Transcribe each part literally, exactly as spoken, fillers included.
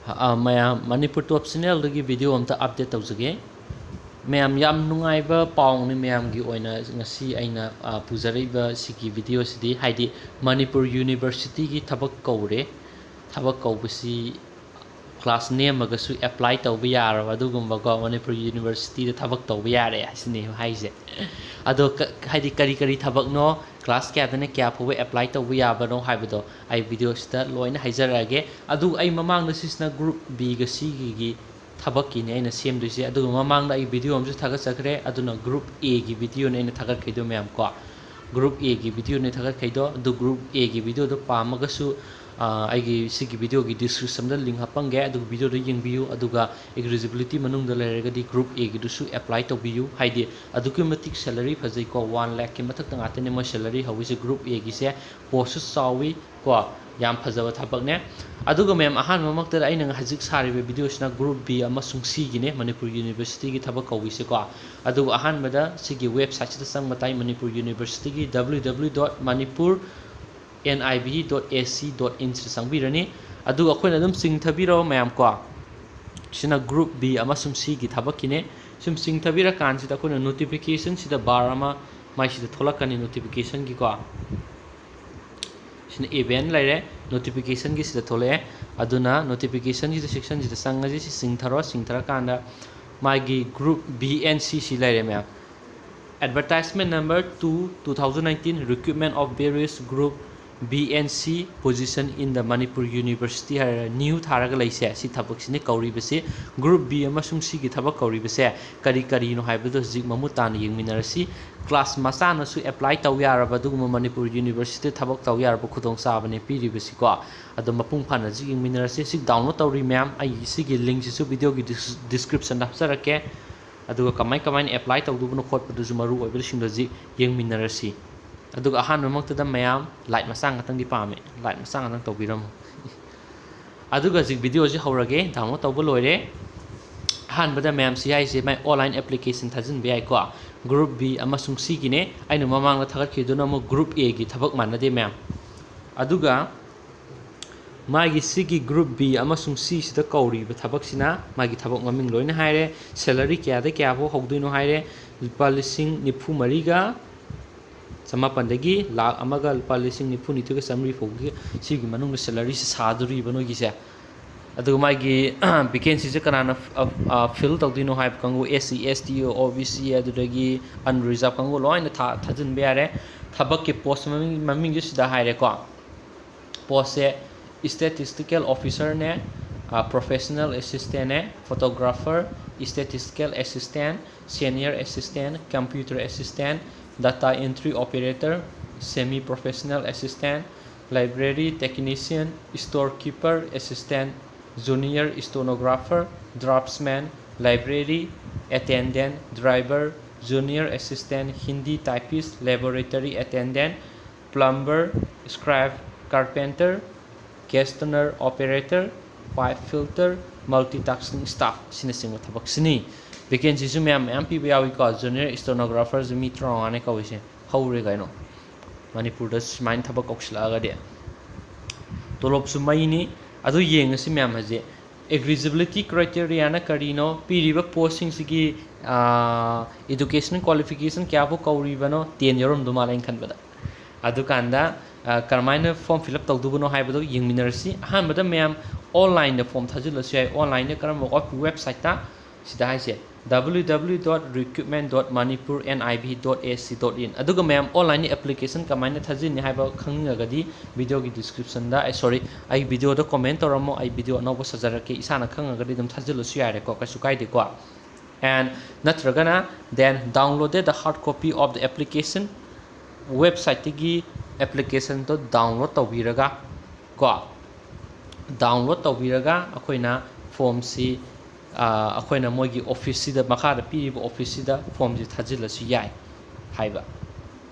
ꯑ, ꯃꯌꯥꯝ, ꯃꯅꯤꯄꯨꯔ ꯇꯣꯞ ꯆꯦꯅꯦꯜꯗꯒꯤ ꯚꯤꯗꯤꯑꯣ ꯑꯝꯇ ꯑꯞꯗꯦꯠ ꯇꯧꯖꯒꯦ꯫ ꯃꯌꯥꯝ, ꯌꯥꯝ ꯅꯨꯡꯉꯥꯏꯕ ꯄꯥꯎꯅꯤ ꯃꯌꯥꯝꯒꯤ ꯑꯣꯏꯅ ꯉꯁꯤ ꯑꯩꯅ, ꯑ, ꯄꯨꯖꯔꯛꯏꯕ ꯁꯤꯒꯤ ꯚꯤꯗꯤꯑꯣꯁꯤꯗꯤ, ꯍꯥꯏꯗꯤ ꯃꯅꯤꯄꯨꯔ ꯌꯨꯅꯤꯚꯔꯁꯤꯇꯤꯒꯤ ꯊꯕꯛ ꯀꯧꯔꯦ꯫ ꯊꯕꯛ ꯀꯧꯕꯁꯤ ꯀ꯭ꯂꯥꯁ ꯅꯦꯝꯃꯒꯁꯨ ꯑꯦꯄ꯭ꯂꯥꯏ ꯇꯧꯕ ꯌꯥꯔꯕ ꯑꯗꯨꯒꯨꯝꯕꯀꯣ, ꯃꯅꯤꯄꯨꯔ ꯌꯨꯅꯤꯚꯔꯁꯤꯇꯤꯗ ꯊꯕꯛ ꯇꯧꯕ ꯌꯥꯔꯦ ꯍꯥꯏꯁꯤꯅꯦ ꯍꯥꯏꯁꯦ꯫ ꯑꯗꯣ ꯀ-, ꯍꯥꯏꯗꯤ ꯀꯔꯤ ꯀꯔꯤ ꯊꯕꯛꯅꯣ, ꯀ꯭ꯂꯥꯁ ꯀꯌꯥꯗꯅ ꯀꯌꯥ ꯐꯥꯎꯕ ꯑꯦꯄ꯭ꯂꯥꯏ ꯇꯧꯕ ꯌꯥꯕꯅꯣ ꯍꯥꯏꯕꯗꯣ ꯑꯩ ꯚꯤꯗꯤꯑꯣꯁꯤꯗ ꯂꯣꯏꯅ ꯍꯥꯏꯖꯔꯛꯑꯒꯦ꯫ ꯑꯗꯨ ꯑꯩ ꯃꯃꯥꯡꯗ ꯁꯤꯁꯤꯅ ꯒ꯭ꯔꯨꯞ ꯕꯤꯒ ꯁꯤꯒꯤ ꯊꯕꯛꯀꯤꯅꯦ ꯑꯩꯅ ꯁꯦꯝꯗꯣꯏꯁꯦ꯫ ꯑꯗꯨꯒ ꯃꯃꯥꯡꯗ ꯑꯩ ꯚꯤꯗꯤꯑꯣ ꯑꯃꯁꯨ ꯊꯥꯒꯠꯆꯈ꯭ꯔꯦ, ꯑꯗꯨꯅ ꯒ꯭ꯔꯨꯞ ꯑꯦꯒꯤ ꯚꯤꯗꯤꯑꯣꯅꯦ ꯑꯩꯅ ꯊꯥꯒꯠꯈ꯭ꯔꯤꯗꯣ ꯃꯌꯥꯝ ꯀꯣ꯫ ꯒ꯭ꯔꯨꯞ ꯑꯦꯒꯤ ꯚꯤꯗꯤꯑꯣꯅꯦ ꯊꯥꯒꯠꯈ꯭ꯔꯤꯗꯣ꯫ ꯑꯗꯨ ꯒ꯭ꯔꯨꯞ ꯑꯦꯒꯤ ꯚꯤꯗꯤꯑꯣꯗꯣ ꯄꯥꯝꯃꯒꯁꯨ, ꯑ, ꯑꯩꯒꯤ ꯁꯤꯒꯤ ꯚꯤꯗꯤꯑꯣꯒꯤ ꯗꯤꯁꯀ꯭ꯔꯤꯞꯁꯟꯗ ꯂꯤꯡ ꯍꯥꯞꯄꯝꯒꯦ, ꯑꯗꯨꯒ ꯚꯤꯗꯤꯑꯣꯗꯣ ꯌꯦꯡꯕꯤꯌꯨ꯫ ꯑꯗꯨꯒ ꯏꯂꯤꯖꯤꯕꯤꯂꯤꯇꯤ ꯃꯅꯨꯡꯗ ꯂꯩꯔꯒꯗꯤ ꯒ꯭ꯔꯨꯞ ꯑꯦꯒꯤꯗꯨꯁꯨ ꯑꯦꯄ꯭ꯂꯥꯏ ꯇꯧꯕꯤꯌꯨ꯫ ꯍꯥꯏꯗꯤ ꯑꯗꯨꯛꯀꯤ ꯃꯇꯤꯛ ꯁꯦꯂꯔꯤ ꯐꯖꯩꯀꯣ, ꯋꯥꯟ ꯂꯥꯛꯀꯤ ꯃꯊꯛꯇ ꯉꯥꯛꯇꯅꯦ ꯃꯣꯏ ꯁꯦꯂꯔꯤ ꯍꯧꯔꯤꯁꯦ ꯒ꯭ꯔꯨꯞ ꯑꯦꯒꯤꯁꯦ꯫ ꯄꯣꯁꯁꯨ ꯆꯥꯎꯋꯤ ꯀꯣ, ꯌꯥꯝ ꯐꯖꯕ ꯊꯕꯛꯅꯦ꯫ ꯑꯗꯨꯒ ꯃꯌꯥꯝ, ꯑꯍꯥꯟꯕꯃꯛꯇꯗ ꯑꯩꯅ ꯍꯧꯖꯤꯛ ꯁꯥꯔꯤꯕ ꯚꯤꯗꯤꯑꯣꯁꯤꯅ ꯒ꯭ꯔꯨꯞ ꯕꯤ ꯑꯃꯁꯨꯡ ꯁꯤꯒꯤꯅꯦ, ꯃꯅꯤꯄꯨꯔ ꯌꯨꯅꯤꯚꯔꯁꯤꯇꯤꯒꯤ ꯊꯕꯛ ꯀꯧꯕꯤꯁꯦꯀꯣ꯫ ꯑꯗꯨꯒ ꯑꯍꯥꯟꯕꯗ ꯁꯤꯒꯤ ꯋꯦꯕꯁꯥꯏꯠꯁꯤꯗ ꯆꯪꯕ ꯇꯥꯏ, ꯃꯅꯤꯄꯨꯔ ꯌꯨꯅꯤꯚꯔꯁꯤꯇꯤꯒꯤ W W W dot manipur N I B dot A C dot in ꯁꯤꯗ ꯆꯪꯕꯤꯔꯅꯤ꯫ ꯑꯗꯨꯒ ꯑꯩꯈꯣꯏꯅ ꯑꯗꯨꯝ ꯆꯤꯡꯊꯕꯤꯔꯣ ꯃꯌꯥꯝ ꯀꯣ꯫ ꯁꯤꯅ ꯒ꯭ꯔꯨꯞ ꯕꯤ ꯑꯃꯁꯨꯡ ꯁꯤꯒꯤ ꯊꯕꯛꯀꯤꯅꯦ꯫ ꯁꯨꯝ ꯆꯤꯡꯊꯕꯤꯔꯀꯥꯟꯁꯤꯗ ꯑꯩꯈꯣꯏꯅ ꯅꯣꯇꯤꯐꯤꯀꯦꯁꯟꯁꯤꯗ ꯕꯥꯔ ꯑꯃ ꯃꯥꯏꯁꯤꯗ ꯊꯣꯛꯂꯛꯀꯅꯤ, ꯅꯣꯇꯤꯐꯤꯀꯦꯁꯟꯒꯤꯀꯣ꯫ ꯁꯤꯅ ꯏꯚꯦꯟ ꯂꯩꯔꯦ, ꯅꯣꯇꯤꯐꯤꯀꯦꯁꯟꯒꯤ ꯁꯤꯗ ꯊꯣꯛꯂꯛꯑꯦ꯫ ꯑꯗꯨꯅ ꯅꯣꯇꯤꯐꯤꯀꯦꯁꯟꯒꯤꯁꯤꯗ ꯁꯦꯛꯁꯟꯁꯤꯗ ꯆꯪꯉꯁꯤ꯫ ꯁꯤ ꯆꯤꯡꯊꯔꯣ, ꯆꯤꯡꯊꯔꯀꯥꯟꯗ ꯃꯥꯒꯤ ꯒ꯭ꯔꯨꯞ ꯕꯤ ꯑꯦꯟ ꯁꯤ ꯁꯤ ꯂꯩꯔꯦ ꯃꯌꯥꯝ꯫ Advertisement number two, two thousand nineteen, recruitment of various group B and C position in the Manipur University ꯍꯥꯏꯔꯒ ꯅ꯭ꯌꯨ ꯊꯥꯔꯒ ꯂꯩꯁꯦ꯫ ꯁꯤ ꯊꯕꯛꯁꯤꯅꯤ ꯀꯧꯔꯤꯕꯁꯤ꯫ ꯒ꯭ꯔꯨꯞ ꯕꯤ ꯑꯃꯁꯨꯡ ꯁꯤꯒꯤ ꯊꯕꯛ ꯀꯧꯔꯤꯕꯁꯦ ꯀꯔꯤ ꯀꯔꯤꯅꯣ ꯍꯥꯏꯕꯗꯣ ꯍꯧꯖꯤꯛ ꯃꯃꯨꯠ ꯇꯥꯅ ꯌꯦꯡꯃꯤꯟꯅꯔꯁꯤ꯫ ꯀ꯭ꯂꯥꯁ ꯃꯆꯥꯅꯁꯨ ꯑꯦꯄ꯭ꯂꯥꯏ ꯇꯧ ꯌꯥꯔꯕ ꯑꯗꯨꯒꯨꯝꯕ ꯃꯅꯤꯄꯨꯔ ꯌꯨꯅꯤꯚꯔꯁꯤꯇꯤꯗ ꯊꯕꯛ ꯇꯧ ꯌꯥꯔꯕ ꯈꯨꯗꯣꯡꯆꯥꯕꯅꯤ ꯄꯤꯔꯤꯕꯁꯤꯀꯣ꯫ ꯑꯗꯣ ꯃꯄꯨꯡ ꯐꯥꯅ ꯍꯧꯖꯤꯛ ꯌꯦꯡꯃꯤꯟꯅꯔꯁꯤ꯫ ꯁꯤ ꯗꯥꯎꯟꯂꯣꯗ ꯇꯧꯔꯤ ꯃꯌꯥꯝ, ꯑꯩ ꯁꯤꯒꯤ ꯂꯤꯡꯁꯤꯁꯨ ꯚꯤꯗꯤꯑꯣꯒꯤ ꯗꯤꯁ-, ꯗꯤꯁꯀ꯭ꯔꯤꯞꯁꯟꯗ ꯍꯥꯞꯆꯔꯛꯀꯦ꯫ ꯑꯗꯨꯒ ꯀꯃꯥꯏ ꯀꯃꯥꯏꯅ ꯑꯦꯄ꯭ꯂꯥꯏ ꯇꯧꯗꯧꯕꯅꯣ ꯈꯣꯠꯄꯗꯨꯁꯨ ꯃꯔꯨ ꯑꯣꯏꯕꯁꯤꯡꯗꯣ ꯍꯧꯖꯤꯛ ꯌꯦꯡꯃꯤꯟꯅꯔꯁꯤ꯫ ꯑꯗꯨꯒ ꯑꯍꯥꯟꯕꯃꯛꯇꯗ ꯃꯌꯥꯝ ꯂꯥꯏꯛ ꯃꯆꯥ ꯉꯥꯛꯇꯪꯗꯤ ꯄꯥꯝꯃꯦ, ꯂꯥꯏꯛ ꯃꯆꯥ ꯉꯥꯛꯇꯪ ꯇꯧꯕꯤꯔꯝꯃꯣ꯫ ꯑꯗꯨꯒ ꯍꯧꯖꯤꯛ ꯚꯤꯗꯤꯑꯣꯁꯤ ꯍꯧꯔꯒꯦ, ꯗꯥꯎꯟꯂꯣꯗ ꯇꯧꯕ ꯂꯣꯏꯔꯦ꯫ ꯑꯍꯥꯟꯕꯗ ꯃꯌꯥꯝ ꯁꯤ ꯍꯥꯏꯁꯦ ꯃꯥꯏ ꯑꯣꯟꯂꯥꯏꯟ ꯑꯦꯄ꯭ꯂꯤꯀꯦꯁꯟ ꯊꯥꯖꯤꯟꯕ ꯌꯥꯏꯀꯣ꯫ ꯒ꯭ꯔꯨꯞ ꯕꯤ ꯑꯃꯁꯨꯡ ꯁꯤꯒꯤꯅꯦ꯫ ꯑꯩꯅ ꯃꯃꯥꯡꯗ ꯊꯥꯒꯠꯈꯤꯗꯨꯅ ꯑꯃꯨꯛ ꯒ꯭ꯔꯨꯞ ꯑꯦꯒꯤ ꯊꯕꯛ ꯃꯥꯟꯅꯗꯦ ꯃꯌꯥꯝ꯫ ꯑꯗꯨꯒ ꯃꯥꯒꯤ ꯁꯤꯒꯤ group B ꯑꯃꯁꯨꯡ C ꯁꯤꯗ ꯀꯧꯔꯤꯕ ꯊꯕꯛꯁꯤꯅ ꯃꯥꯒꯤ ꯊꯕꯛ ꯃꯃꯤꯡ ꯂꯣꯏꯅ ꯍꯥꯏꯔꯦ, salary ꯀꯌꯥꯗ ꯀꯌꯥꯐꯥꯎ ꯍꯧꯗꯣꯏꯅꯣ ꯍꯥꯏꯔꯦ, ꯂꯨꯄꯥ ꯂꯤꯁꯤꯡ ꯅꯤꯐꯨ ꯃꯔꯤꯒ ꯆꯃꯥꯄꯟꯗꯒꯤ ꯂꯥꯛ ꯑꯃꯒ ꯂꯨꯄꯥ ꯂꯤꯁꯤꯡ ꯅꯤꯐꯨ ꯅꯤꯊꯣꯏꯒ ꯆꯥꯃꯔꯤ ꯐꯥꯎꯒꯤ ꯁꯤꯒꯤ ꯃꯅꯨꯡꯗ salaryꯁꯦ ꯁꯥꯗꯣꯔꯤꯕ ꯅꯣꯏꯒꯤꯁꯦ꯫ ꯑꯗꯨꯒ ꯃꯥꯒꯤ vacancyꯁꯦ ꯀꯅꯥꯅ fill ꯇꯧꯗꯣꯏꯅꯣ ꯍꯥꯏꯕ ꯀꯥꯡꯕꯨ, SC, ST, OBC, ꯑꯗꯨꯗꯒꯤ unreserved ꯀꯥꯡꯕꯨ ꯂꯣꯏꯅ ꯊꯥ-, ꯊꯥꯖꯤꯟꯕ ꯌꯥꯔꯦ꯫ ꯊꯕꯛꯀꯤ post ꯃꯃꯤꯡ, ꯃꯃꯤꯡꯁꯨ ꯁꯤꯗ ꯍꯥꯏꯔꯦꯀꯣ꯫ Postꯁꯦ statistical officerꯅꯦ, professional assistantꯅꯦ, photographer, statistical assistant, senior assistant, computer assistant, data entry operator, semi professional assistant, library technician, storekeeper assistant, junior stenographer, draftsman, library attendant, driver, junior assistant, Hindi typist, laboratory attendant, plumber, scribe, carpenter, gas tuner operator, pipe fitter, multitasking staff ꯑꯁꯤꯅꯆꯤꯡꯕ ꯊꯕꯛꯁꯤꯅꯤ꯫ Vacancyꯁꯨ ꯃꯌꯥꯝ ꯃꯌꯥꯝ ꯄꯤꯕ ꯌꯥꯎꯏꯀꯣ꯫ Junior stenographerꯁꯦ ꯃꯤ ꯇꯔꯥꯃꯉꯥꯅꯦ ꯀꯧꯔꯤꯁꯦ꯫ ꯍꯧꯔꯦ ꯀꯩꯅꯣ꯫ ꯃꯅꯤꯄꯨꯔꯗ ꯁꯨꯃꯥꯏꯅ ꯊꯕꯛ ꯀꯧꯁꯤꯜꯂꯛꯑꯒꯗꯤ꯫ ꯇꯣꯂꯣꯞꯁꯨ ꯃꯩꯅꯤ꯫ ꯑꯗꯨ ꯌꯦꯡꯉꯁꯤ ꯃꯌꯥꯝ ꯍꯧꯖꯤꯛ꯫ Eligibility criteriaꯅ ꯀꯔꯤꯅꯣ? ꯄꯤꯔꯤꯕ postꯁꯤꯡꯁꯤꯒꯤ education qualification ꯀꯌꯥꯕꯨ ꯀꯧꯔꯤꯕꯅꯣ? Ten ꯌꯧꯔꯝꯗꯧ ꯃꯥꯜꯂꯦ ꯑꯩꯅ ꯈꯟꯕꯗ꯫ ꯑꯗꯨꯀꯥꯟꯗ ꯀꯔꯝꯍꯥꯏꯅ form fill up ꯇꯧꯗꯧꯕꯅꯣ ꯍꯥꯏꯕꯗꯣ ꯌꯦꯡꯃꯤꯟꯅꯔꯁꯤ꯫ ꯑꯍꯥꯟꯕꯗ ꯃꯌꯥꯝ onlineꯗ form ꯊꯥꯖꯤꯜꯂꯁꯨ ꯌꯥꯏ꯫ Onlineꯗ ꯀꯔꯝꯕ websiteꯇ? ꯁꯤꯗ ꯍꯥꯏꯁꯦ, W W W dot recruitment dot manipur N I V dot A C dot in꯫ ꯑꯗꯨꯒ ꯃꯌꯥꯝ onlineꯒꯤ application ꯀꯃꯥꯏꯅ ꯊꯥꯖꯤꯟꯅꯤ ꯍꯥꯏꯕ ꯈꯪꯅꯤꯡꯉꯒꯗꯤ videoꯒꯤ descriptionꯗ, ꯑꯩ, sorry, ꯑꯩ videoꯗ comment ꯇꯧꯔꯝꯃꯣ, ꯑꯩ video ꯑꯅꯧꯕ ꯁꯥꯖꯔꯛꯀꯦ, ꯏꯁꯥꯅ ꯈꯪꯉꯒꯗꯤ ꯑꯗꯨꯝ ꯊꯥꯖꯤꯜꯂꯁꯨ ꯌꯥꯔꯦꯀꯣ, ꯀꯩꯁꯨ ꯀꯥꯏꯗꯦꯀꯣ꯫ And ꯅꯠꯇ꯭ꯔꯒꯅ, then downloaded the hard copy of the application, websiteꯇꯒꯤ applicationꯗꯣ download ꯇꯧꯕꯤꯔꯒ ꯀꯣ, download ꯇꯧꯕꯤꯔꯒ ꯑꯩꯈꯣꯏꯅ formꯁꯤ, ꯑꯩꯈꯣꯏꯅ ꯃꯣꯏꯒꯤ officeꯁꯤꯗ, ꯃꯈꯥꯗ ꯄꯤꯔꯤꯕ officeꯁꯤꯗ formꯁꯤ ꯊꯥꯖꯤꯜꯂꯁꯨ ꯌꯥꯏ ꯍꯥꯏꯕ꯫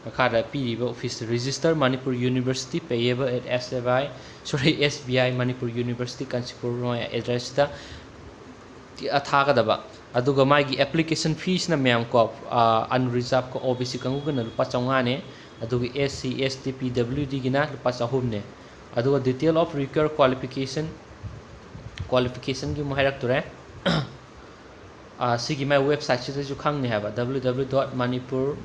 ꯃꯈꯥꯗ ꯄꯤꯔꯤꯕ office, Register Manipur University, payable at S B I, sorry, S B I Manipur University, Kanchanpur, ꯃꯣꯏ addressꯁꯤꯗ ꯊꯥꯒꯗꯕ꯫ ꯑꯗꯨꯒ ꯃꯥꯒꯤ application feeꯁꯤꯅ ꯃꯌꯥꯝ ꯀꯣ, unreservedꯀ OBC ꯀꯥꯡꯕꯨꯒꯤꯅ ꯂꯨꯄꯥ ꯆꯥꯝꯃꯉꯥꯅꯦ, ꯑꯗꯨꯒ SC, ST, PWDꯒꯤꯅ ꯂꯨꯄꯥ ꯆꯍꯨꯝꯅꯦ꯫ ꯑꯗꯨꯒ detail of required qualification, qualificationꯒꯤ ꯑꯃꯨꯛ ꯍꯥꯏꯔꯛꯇꯣꯔꯦ꯫ ꯑꯥ, ꯁꯤꯒꯤ ꯃꯥꯏ websiteꯁꯤꯗꯁꯨ ꯈꯪꯅꯤ ꯍꯥꯏꯕ, W W W dot manipur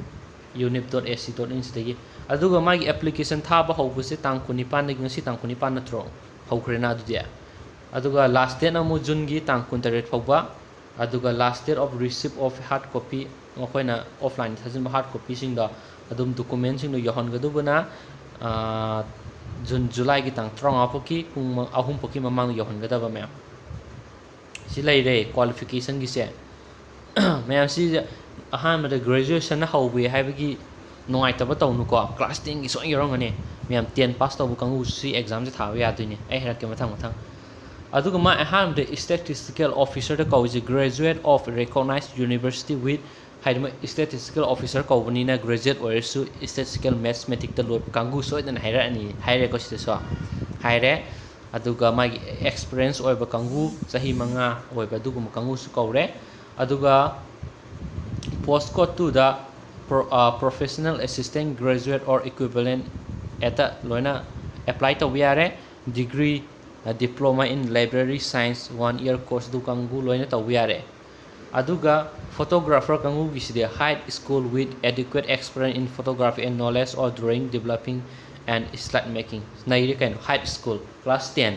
unip dot A C dot in ꯁꯤꯗꯒꯤ꯫ ꯑꯗꯨꯒ ꯃꯥꯒꯤ application ꯊꯥꯕ ꯍꯧꯕꯁꯦ ꯇꯥꯡ ꯀꯨꯟꯅꯤꯄꯥꯟꯗꯒꯤ, ꯉꯁꯤ ꯇꯥꯡ ꯀꯨꯟꯅꯤꯄꯥꯟ ꯅꯠꯇ꯭ꯔꯣ? ꯍꯧꯈ꯭ꯔꯦꯅ ꯑꯗꯨꯗꯤ꯫ ꯑꯗꯨꯒ last date ꯑꯃꯨꯛ Juneꯒꯤ ꯇꯥꯡ ꯀꯨꯟꯇꯔꯦꯠ ꯐꯥꯎꯕ꯫ ꯑꯗꯨꯒ last date of receipt of hard copy, ꯃꯈꯣꯏꯅ offline ꯊꯥꯖꯤꯟꯕ hard copyꯁꯤꯡꯗꯣ, ꯑꯗꯨꯝ documentꯁꯤꯡꯗꯣ ꯌꯧꯍꯟꯒꯗꯧꯕꯅ, ꯑꯥ, June, Julyꯒꯤ ꯇꯥꯡ ꯇꯔꯥꯃꯉꯥ ꯐꯥꯎꯒꯤ ꯄꯨꯡ ꯑꯍꯨꯝ ꯐꯥꯎꯒꯤ ꯃꯃꯥꯡꯗ ꯌꯧꯍꯟꯒꯗꯕ ꯃꯌꯥꯝ꯫ ꯁꯤ ꯂꯩꯔꯦ qualificationꯒꯤꯁꯦ꯫ ꯃꯌꯥꯝ ꯁꯤꯁꯦ ꯑꯍꯥꯟꯕꯗ graduationꯅ ꯍꯧꯕꯤ ꯍꯥꯏꯕꯒꯤ ꯅꯨꯡꯉꯥꯏꯇꯕ ꯇꯧꯅꯨꯀꯣ꯫ Class tenꯒꯤ ꯁꯣꯏꯅ ꯌꯧꯔꯝꯒꯅꯤ꯫ ꯃꯌꯥꯝ ten pass ꯇꯧꯕ ꯀꯥꯡꯕꯨꯁꯨ ꯁꯤ examꯁꯦ ꯊꯥꯕ ꯌꯥꯗꯣꯏꯅꯤ꯫ ꯑꯩ ꯍꯥꯏꯔꯛꯀꯦ ꯃꯊꯪ ꯃꯊꯪ꯫ ꯑꯗꯨꯒ ꯃꯥ ꯑꯍꯥꯟꯕꯗ statistical officerꯗ ꯀꯧꯔꯤꯁꯦ, graduate of recognized university with, ꯍꯥꯏꯗꯤ ꯃꯣꯏ statistical officer ꯀꯧꯕꯅꯤꯅ graduate ꯑꯣꯏꯔꯁꯨ statistical mathematicꯇ ꯂꯣꯏꯕ ꯀꯥꯡꯕꯨ ꯁꯣꯏꯗꯅ ꯍꯥꯏꯔꯛꯑꯅꯤ, ꯍꯥꯏꯔꯦꯀꯣ ꯁꯤꯗꯁꯨ꯫ ꯍꯥꯏꯔꯦ꯫ ꯑꯗꯨꯒ ꯃꯥꯒꯤ experience ꯑꯣꯏꯕ ꯀꯥꯡꯕꯨ, ꯆꯍꯤ ꯃꯉꯥ ꯑꯣꯏꯕ ꯑꯗꯨꯒꯨꯝꯕ ꯀꯥꯡꯕꯨꯁꯨ ꯀꯧꯔꯦ꯫ ꯑꯗꯨꯒ post code twoꯗ pro-, ꯑ, professional assistant, graduate or equivalent ꯑꯦꯠꯇ ꯂꯣꯏꯅ apply ꯇꯧꯕ ꯌꯥꯔꯦ꯫ Degree, ꯑ, diploma in library science, one year course ꯑꯗꯨ ꯀꯥꯡꯕꯨ ꯂꯣꯏꯅ ꯇꯧꯕ ꯌꯥꯔꯦ꯫ ꯑꯗꯨꯒ photographer ꯀꯥꯡꯕꯨꯒꯤꯁꯤꯗꯤ high school with adequate experience in photography and knowledge of drawing, developing and slide making꯫ ꯅꯩꯔꯦ ꯀꯩꯅꯣ, high school, class ten꯫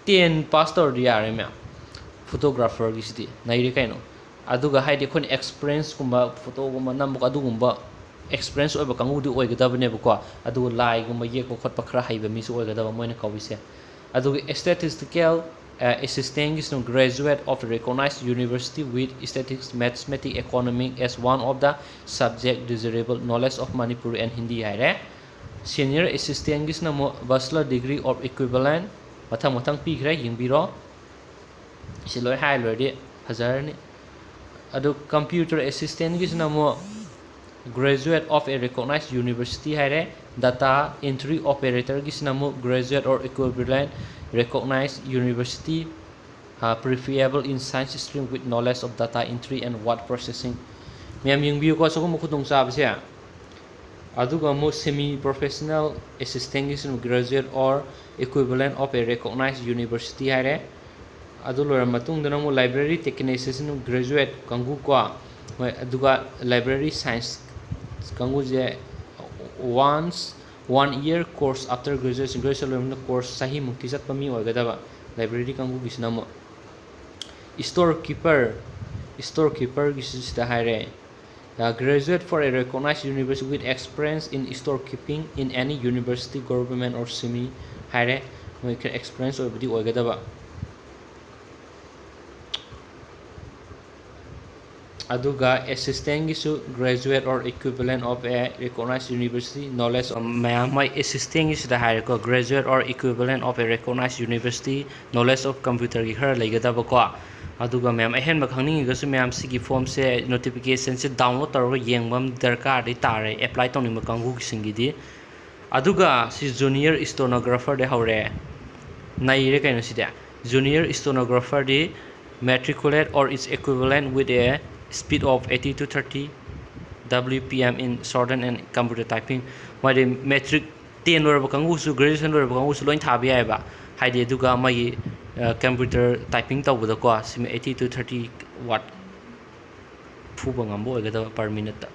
Ten pass ꯇꯧꯔꯗꯤ ꯌꯥꯔꯦ ꯃꯌꯥꯝ꯫ Photographerꯒꯤꯁꯤꯗꯤ ꯅꯩꯔꯦ ꯀꯩꯅꯣ꯫ ꯑꯗꯨꯒ ꯍꯥꯏꯗꯤ ꯑꯩꯈꯣꯏꯅ experienceꯀꯨꯝꯕ, photoꯒꯨꯝꯕ ꯅꯝꯕ ꯑꯗꯨꯒꯨꯝꯕ experience ꯑꯣꯏꯕ ꯀꯥꯡꯕꯨꯗꯤ ꯑꯣꯏꯒꯗꯕꯅꯦꯕꯀꯣ꯫ ꯑꯗꯨꯒ ꯂꯥꯏꯒꯨꯝꯕ ꯌꯦꯛꯄ ꯈꯣꯠꯄ ꯈꯔ ꯍꯩꯕ ꯃꯤꯁꯨ ꯑꯣꯏꯒꯗꯕ ꯃꯣꯏꯅ ꯀꯧꯔꯤꯁꯦ꯫ ꯑꯗꯨꯒ statistical, ꯑ, assistantꯒꯤꯁꯤꯅ graduate of recognized university with statistics, mathematics, economic as one of the subject, desirable knowledge of Manipuri and Hindi ꯍꯥꯏꯔꯦ꯫ Senior assistantꯒꯤꯁꯤꯅ ꯑꯃꯨꯛ bachelor degree or equivalent, ꯃꯊꯪ ꯃꯊꯪ ꯄꯤꯈ꯭ꯔꯦ, ꯌꯦꯡꯕꯤꯔꯣ꯫ ꯁꯤ ꯂꯣꯏ ꯍꯥꯏ ꯂꯣꯏꯔꯗꯤ ꯐꯖꯔꯅꯤ꯫ ꯑꯗꯨ computer assistantꯒꯤꯁꯤꯅ ꯑꯃꯨꯛ graduate of a recognized university ꯍꯥꯏꯔꯦ꯫ Data entry operatorꯒꯤꯁꯤꯅ ꯑꯃꯨꯛ graduate or equivalent recognized university, ꯑ, preferable in science stream with knowledge of data entry and word processing꯫ ꯃꯌꯥꯝ ꯌꯦꯡꯕꯤꯌꯨꯀꯣ, ꯁꯤꯒꯨꯝꯕ ꯈꯨꯗꯣꯡꯆꯥꯕꯁꯦ꯫ ꯑꯗꯨꯒ ꯑꯃꯨꯛ semi professional assistantꯒꯤꯁꯤꯅ graduate or equivalent of a recognized university ꯍꯥꯏꯔꯦ꯫ ꯑꯗꯨ ꯂꯣꯏꯔ ꯃꯇꯨꯡꯗꯅ ꯑꯃꯨꯛ library technicianꯁꯤꯅ graduate ꯀꯥꯡꯕꯨ ꯀꯣ, ꯍꯣꯏ, ꯑꯗꯨꯒ library science ꯀꯥꯡꯕꯨꯁꯦ once one year course after graduation, graduation ꯂꯣꯏꯔꯕ ꯃꯇꯨꯡꯗ course ꯆꯍꯤꯃꯨꯛꯇꯤ ꯆꯠꯄ ꯃꯤ ꯑꯣꯏꯒꯗꯕ꯫ Library ꯀꯥꯡꯕꯨꯒꯤꯁꯤꯅ ꯑꯃꯨꯛ store keeper, store keeperꯒꯤꯁꯨ ꯁꯤꯗ ꯍꯥꯏꯔꯦ, graduate for a recognized university with experience in store keeping in any university, government or semi ꯍꯥꯏꯔꯦ꯫ ꯃꯣꯏ ꯈꯔ experience ꯑꯣꯏꯕꯗꯤ ꯑꯣꯏꯒꯗꯕ꯫ ꯑꯗꯨꯒ assistantꯒꯤꯁꯨ graduate or equivalent of a recognized university knowledge of, ꯃꯌꯥꯝ ꯃꯣꯏ assistantꯒꯤꯁꯤꯗ ꯍꯥꯏꯔꯦꯀꯣ, graduate or equivalent of a recognized university knowledge of computerꯒꯤ ꯈꯔ ꯂꯩꯒꯗꯕꯀꯣ꯫ ꯑꯗꯨꯒ ꯃꯌꯥꯝ ꯑꯍꯦꯟꯕ ꯈꯪꯅꯤꯡꯉꯒꯁꯨ ꯃꯌꯥꯝ ꯁꯤꯒꯤ formꯁꯦ, notificationꯁꯦ download ꯇꯧꯔꯒ ꯌꯦꯡꯕ ꯑꯃ ꯗꯔꯀꯥꯔꯗꯤ ꯇꯥꯔꯦ, apply ꯇꯧꯅꯤꯡꯕ ꯀꯥꯡꯕꯨꯁꯤꯡꯒꯤꯗꯤ꯫ ꯑꯗꯨꯒ ꯁꯤ junior stenographerꯗꯤ ꯍꯧꯔꯦ, ꯅꯩꯔꯦ ꯀꯩꯅꯣ ꯁꯤꯗꯤ꯫ Junior stenographerꯗꯤ matriculate or its equivalent with a speed of eighty to thirty W P M in shorthand and computer typing꯫ ꯃꯣꯏꯗꯤ matric ten ꯂꯣꯏꯔꯕ ꯀꯥꯡꯕꯨꯁꯨ, graduation ꯂꯣꯏꯔꯕ ꯀꯥꯡꯕꯨꯁꯨ ꯂꯣꯏ ꯊꯥꯕ ꯌꯥꯏꯑꯕ꯫ ꯍꯥꯏꯗꯤ ꯑꯗꯨꯒ ꯃꯣꯏꯒꯤ computer typing ꯇꯧꯕꯗꯀꯣ, ꯁꯤꯃ eighty to thirty word ꯐꯨꯕ ꯉꯝꯕ ꯑꯣꯏꯒꯗꯕ per minuteꯇ꯫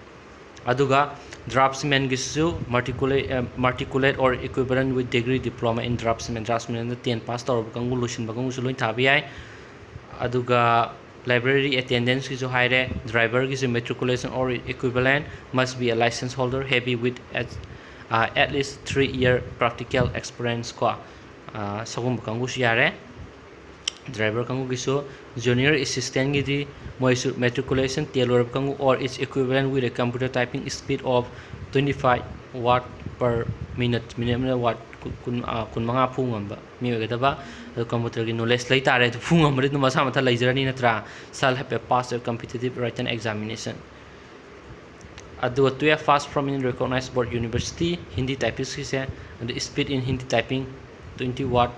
ꯑꯗꯨꯒ draftsmanꯒꯤꯁꯨ matriculate, matriculate or equivalent with degree diploma in draftsman, draftsmanꯗ ten pass ꯇꯧꯔꯕ ꯀꯥꯡꯕꯨ, ꯂꯣꯏꯁꯤꯟꯕ ꯀꯥꯡꯕꯨꯁꯨ ꯂꯣꯏ ꯊꯥꯕ ꯌꯥꯏ꯫ ꯑꯗꯨꯒ library attendanceꯀꯤꯁꯨ ꯍꯥꯏꯔꯦ, driverꯒꯤꯁꯨ matriculation or equivalent, must be a license holder, having with at, uh, at least three year practical experience ꯀꯣ꯫ ꯁꯒꯨꯝꯕ ꯀꯥꯡꯕꯨꯁꯨ ꯌꯥꯔꯦ꯫ Driver ꯀꯥꯡꯕꯨꯒꯤꯁꯨ꯫ Junior assistantꯒꯤꯗꯤ ꯃꯣꯏꯁꯨ matriculation ten ꯂꯣꯏꯔꯕ ꯀꯥꯡꯕꯨ or its equivalent with a computer typing speed of twenty five word per minute, minute ꯑꯃꯗ word ꯀꯨꯟ, ꯀꯨꯟ, ꯑꯥ, ꯀꯨꯟꯃꯉꯥ ꯐꯨ ꯉꯝꯕ ꯃꯤ ꯑꯣꯏꯒꯗꯕ꯫ ꯑꯗꯨ computerꯒꯤ knowledge ꯂꯩ ꯇꯥꯔꯦ, ꯑꯗꯨ ꯐꯨ ꯉꯝꯕꯗꯤ ꯑꯗꯨꯝ ꯃꯁꯥ ꯃꯊꯟ ꯂꯩꯖꯔꯅꯤ ꯅꯠꯇ꯭ꯔꯥ? Shall have a passed a competitive written examination꯫ ꯑꯗꯨꯒ twelve pass from in recognized board university, Hindi typistꯀꯤꯁꯦ, ꯑꯗꯨ speed in Hindi typing twenty word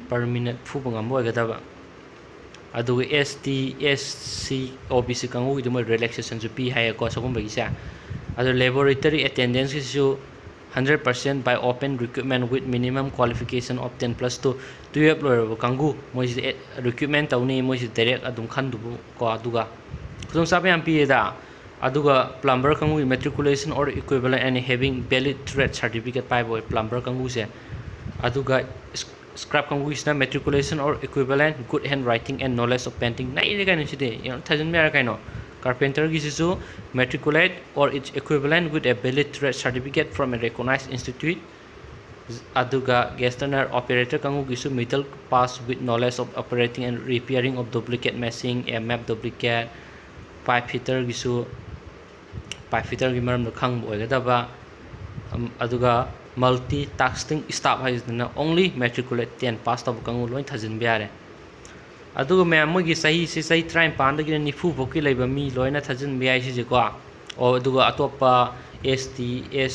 per minute ꯐꯨꯕ ꯉꯝꯕ ꯑꯣꯏꯒꯗꯕ꯫ ꯑꯗꯨꯒ S T, S C, O B C ꯀꯥꯡꯕꯨꯒꯤꯗꯤ ꯃꯣꯏ relaxationꯁꯨ ꯄꯤ ꯍꯥꯏꯌꯦꯀꯣ ꯁꯒꯨꯝꯕꯒꯤꯁꯦ꯫ ꯑꯗꯣ laboratory attendanceꯀꯤꯁꯤꯁꯨ hundred percent by open recruitment with minimum qualification of ten plus two, twelve ꯂꯣꯏꯔꯕ ꯀꯥꯡꯕꯨ ꯃꯣꯏꯁꯤꯗ recruitment ꯇꯧꯅꯤ, ꯃꯣꯏꯁꯤ direct ꯑꯗꯨꯝ ꯈꯟꯗꯨꯕꯨ ꯀꯣ꯫ ꯑꯗꯨꯒ ꯈꯨꯗꯣꯡꯆꯥꯕ ꯌꯥꯝ ꯄꯤꯌꯦꯗ꯫ ꯑꯗꯨꯒ plumber ꯀꯥꯡꯕꯨꯒꯤ matriculation or equivalent and having valid trade certificate ꯄꯥꯏꯕ ꯑꯣꯏ plumber ꯀꯥꯡꯕꯨꯁꯦ꯫ ꯑꯗꯨꯒ scrub ꯀꯥꯡꯕꯨꯒꯤꯁꯤꯅ matriculation or equivalent, good handwriting and knowledge of painting꯫ ꯅꯩꯔꯦ ꯀꯩꯅꯣ ꯁꯤꯗꯤ, ꯌꯥꯝ ꯊꯥꯖꯤꯟꯕ ꯌꯥꯔꯦ ꯀꯩꯅꯣ꯫ Carpenterꯒꯤꯁꯤꯁꯨ matriculate or its equivalent with a valid trade certificate from a recognized institute꯫ ꯑꯗꯨꯒ gas turner operator ꯀꯥꯡꯕꯨꯒꯤꯁꯨ middle pass with knowledge of operating and repairing of duplicate machine, M F duplicate, pipe fitterꯒꯤꯁꯨ, pipe fitterꯒꯤ ꯃꯔꯝꯗ ꯈꯪꯕ ꯑꯣꯏꯒꯗꯕ꯫ ꯑꯗꯨꯒ multi tasking staff ꯍꯥꯏꯁꯤꯗꯅ only matriculate ten pass ꯇꯧꯕ ꯀꯥꯡꯕꯨ ꯂꯣꯏ ꯊꯥꯖꯤꯟꯕ ꯌꯥꯔꯦ꯫ ꯑꯗꯨꯒ ꯃꯌꯥꯝ, ꯃꯣꯏꯒꯤ ꯆꯍꯤꯁꯤ ꯆꯍꯤ ꯇꯔꯥꯅꯤꯄꯥꯟꯗꯒꯤꯅ ꯅꯤꯐꯨ ꯐꯥꯎꯒꯤ ꯂꯩꯕ ꯃꯤ ꯂꯣꯏꯅ ꯊꯥꯖꯤꯟꯕ ꯌꯥꯏ ꯁꯤꯁꯦꯀꯣ꯫ ꯑꯣ, ꯑꯗꯨꯒ ꯑꯇꯣꯞꯄ S T, S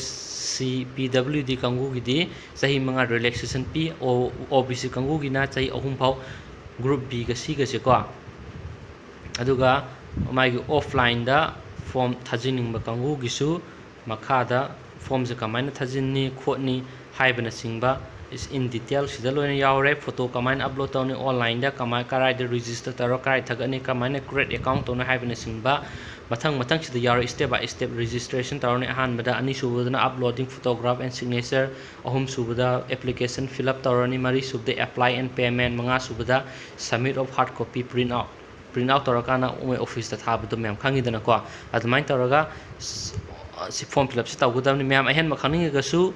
C, P W D ꯀꯥꯡꯕꯨꯒꯤꯗꯤ ꯆꯍꯤ ꯃꯉꯥ relaxation ꯄꯤ꯫ ꯑꯣ, O B C ꯀꯥꯡꯕꯨꯒꯤꯅ ꯆꯍꯤ ꯑꯍꯨꯝ ꯐꯥꯎ group Bꯒ Cꯒꯁꯦꯀꯣ꯫ ꯑꯗꯨꯒ ꯃꯥꯒꯤ offlineꯗ form ꯊꯥꯖꯤꯟꯅꯤꯡꯕ ꯀꯥꯡꯕꯨꯒꯤꯁꯨ ꯃꯈꯥꯗ formꯁꯦ ꯀꯃꯥꯏꯅ ꯊꯥꯖꯤꯟꯅꯤ ꯈꯣꯠꯅꯤ ꯍꯥꯏꯕꯅꯆꯤꯡꯕ is in detail ꯁꯤꯗ ꯂꯣꯏꯅ ꯌꯥꯎꯔꯦ꯫ Photo ꯀꯃꯥꯏꯅ upload ꯇꯧꯅꯤ, onlineꯗ ꯀꯃꯥꯏ, ꯀꯗꯥꯏꯗ register ꯇꯧꯔ, ꯀꯗꯥꯏ ꯊꯥꯒꯠꯅꯤ, ꯀꯃꯥꯏꯅ create account ꯇꯧꯅꯤ ꯍꯥꯏꯕꯅꯆꯤꯡꯕ ꯃꯊꯪ ꯃꯊꯪ ꯁꯤꯗ ꯌꯥꯎꯔꯦ꯫ Step by step registration ꯇꯧꯔꯅꯤ꯫ ꯑꯍꯥꯟꯕꯗ, ꯑꯅꯤꯁꯨꯕꯗꯅ uploading photograph and signature, ꯑꯍꯨꯝꯁꯨꯕꯗ application fill up ꯇꯧꯔꯅꯤ, ꯃꯔꯤꯁꯨꯕꯗ apply and payment, ꯃꯉꯥꯁꯨꯕꯗ submit of hard copy print out꯫ Print out ꯇꯧꯔꯀꯥꯟꯗ ꯃꯣꯏ officeꯇ ꯊꯥꯕꯗꯣ ꯃꯌꯥꯝ ꯈꯪꯉꯤꯗꯅꯀꯣ꯫ ꯑꯗꯨꯃꯥꯏꯅ ꯇꯧꯔꯒ ꯁꯤ form fill upꯁꯤ ꯇꯧꯒꯗꯕꯅꯤ꯫ ꯃꯌꯥꯝ ꯑꯍꯦꯟꯕ ꯈꯪꯅꯤꯡꯉꯒꯁꯨ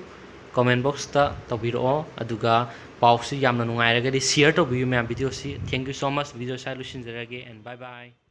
comment boxꯇ ꯇꯧꯕꯤꯔꯛꯑꯣ꯫ ꯑꯗꯨꯒ ꯄꯥꯎꯁꯤ ꯌꯥꯝꯅ ꯅꯨꯡꯉꯥꯏꯔꯒꯗꯤ share ꯇꯧꯕꯤꯌꯨ ꯃꯌꯥꯝ videoꯁꯤ꯫ Thank you so much, video ꯁ꯭ꯋꯥꯏ ꯂꯣꯏꯁꯤꯟꯖꯔꯒꯦ and bye bye꯫